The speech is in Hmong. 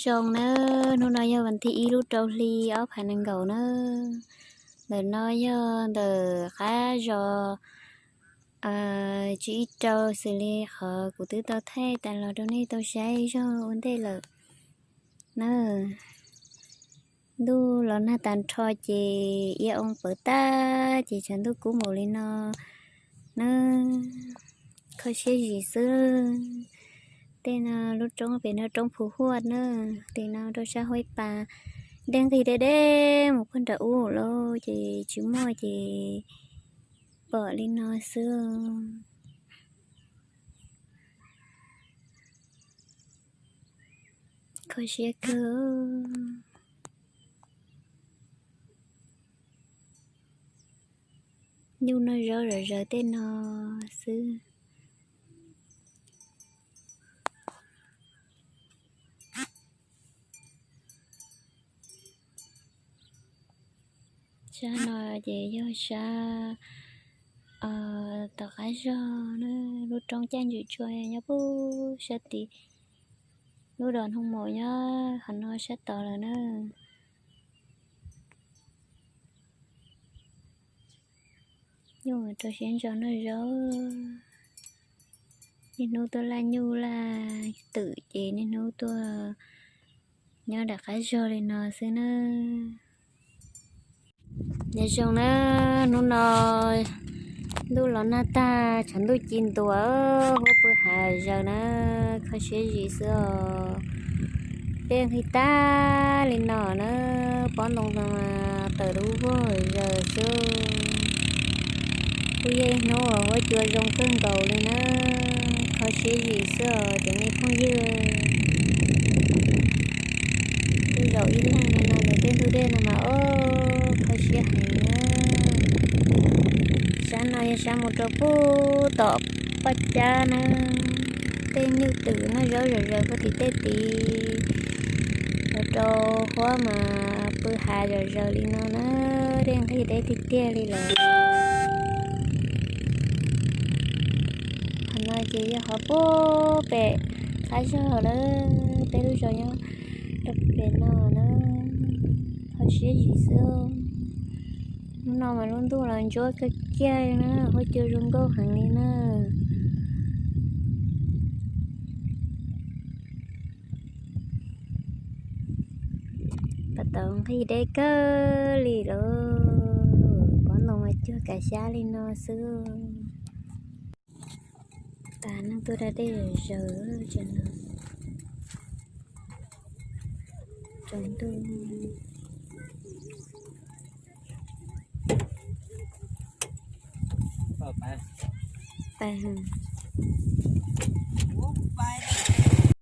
Zoo nawb, hnub no yog vas thib ib lub rau hli ob phav nees nkaum nawb. Ntawm no yog ntawm qab zos tsib ib rau xws li qhov kuv twb tau thaij tas los rau nej tau saib zog ua ntej lawm nawb. Ntuj los nag tas nrho ces iav oo pawv tag ces tshav ntuj kub npaum li no nawb. Kho siab zim xwb. Tej no lub roob pem no roob Phu Huaj nawb, tim no rau sab Huaib Pas, dej nqig deb deb mus puag nram ub lawm ces tsis muaj ces pom li no xwb. Kho siab kawg. Nyuj noj zaub zom zaws tej no xwb. Sab no ces yog sab tom qab zog na, lub roob caj ntswm tsua nyob puag sab tid, lub dos Hnoo Maum nyob qhov no sab tod lawm na. Nyuj rau siab ntso noj zaub. Niaj hnub tuaj laj nyuj laj twm ces niaj hnub tuaj nyob nram qab zog li no xwb na. Nyob zoo na, hnub no ntuj los nag tag, tshav ntuj ci ntuas, huab pw hav zaws na, kho siab zim xwb os. Dej nqig tag li no na, pob ntoo tawm dub vog zaws xwb. Kuj yog ib hnub uas huab cua zoo kawg nkaus li na, kho siab zim xwb os cov me phooj ywg. Kuj zaum ib leeg li no ntawm tej ntug dej no mas, o, kho siab heev na. Sab no yog sab mus rau puag tom poj cab na, tej nyuj twm noj zaub zom zaws puag tim tej tid, los rau huab mas pw hav zom zaws li no na, dej nqig deb tiag tiag li lawm. Qhov no ces yog qhov puag pem qab zog lawm, peb lub zos nyob rau pem no na, kho siab zim xwb. Hnub no mas lub ntuj los ntsuab kawg kiag li na, huab cua zoo nkauj heev li na. Pas tau nqig deb kawg li lawm, pob ntoo mas cuag kav xyab li no xwb. Tas neeg tuaj da dej zaws zaws no, tsaus ntuj.